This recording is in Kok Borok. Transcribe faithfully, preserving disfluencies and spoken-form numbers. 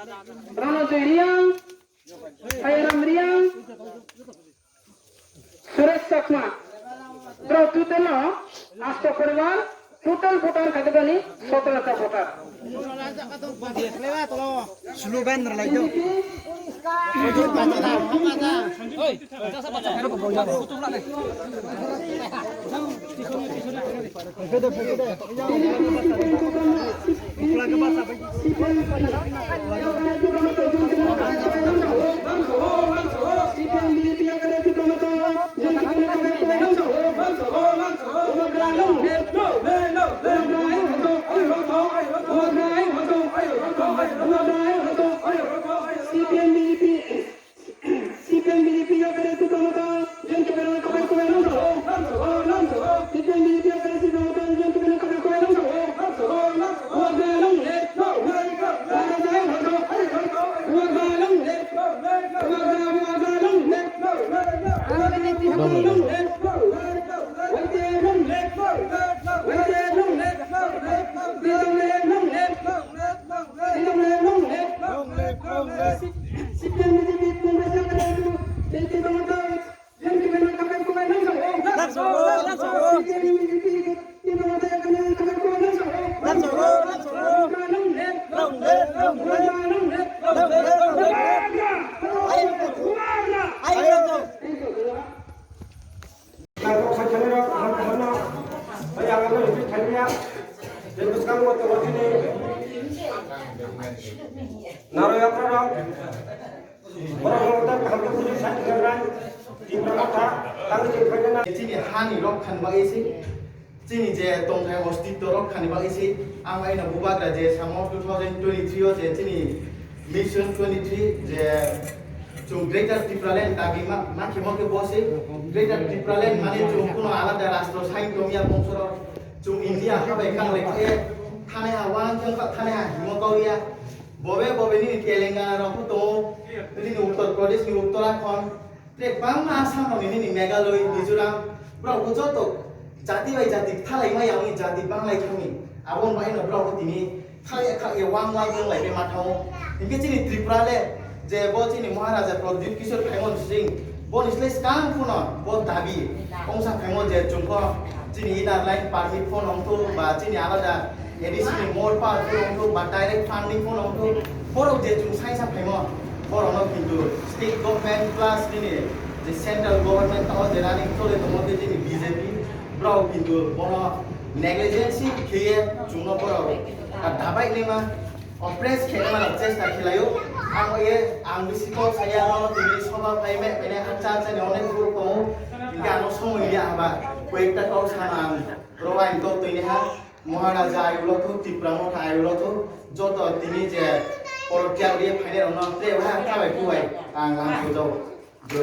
Ronojoy Riang, Sayaram Riang, Suresh Chakma. Borok total no asto poribar, total voter kha khe bani sotoro ta voter. Slogan rwlai do. C P M B J P, C P M B J P, C P M B J P, Naro yatrarok, borok rok tak kaham khe buji sai thwngkha, Tipra Motha, tangwi chwng khaina na. Chini hani rok khan bagwi se, chini je tongthai ostitto rok khani bagwi se, ang aino bubagra je samo two thousand twenty-three o je chini Mission twenty-three je chwng Greater Tipraland dabi ma, ma khemo khe bo se Greater Tipraland mane chwng kuno alada rastro sai tongya bongsorok chwng India habai kanglai khe thanai ha wang khe wngkha thanai ha himo kauya. Bobe bobe nini Telangana rok tongo, nini Uttar Pradesh ni Uttarakhand, tei bangma Assam rok ni nini Meghalaya, Mizoram, borok bo joto jati bai jati thalai mai yang jati banglai thangni. Abo bai no borok bo tini khakya khakya wang wang wng lai ma thango. Hinkhe chini Tripura le je bo chini Maharaja Pradyut Kishore Phaimon Singh, boni slai skang phano bo dabi ongsa phaimo je chwngkho chini inner line permit phone ongthu ba chini alada A D C ni more power phone ongthu ba direct funding phone ongthu, borok je chwng saisa phaimo borokno kintu state government plus chini je central government o je running chole tongo tei chini B J P borok kintu bono negligence kheye chwngno borok dabai nima. Oppress khe mano chesta khilaio. Ang ye ang bisi kok saya no tini soba phai me pene acha acha ni onek group tongo. Hinkhe ano somoi ya haba koyekta kok sana ang rowa ang tok tini ha Maharaja ayulo thu Tipra Motha ayulo thu joto tini je porotia ye phaine rokno tre ha khabai kubai ang lang pujao. Joi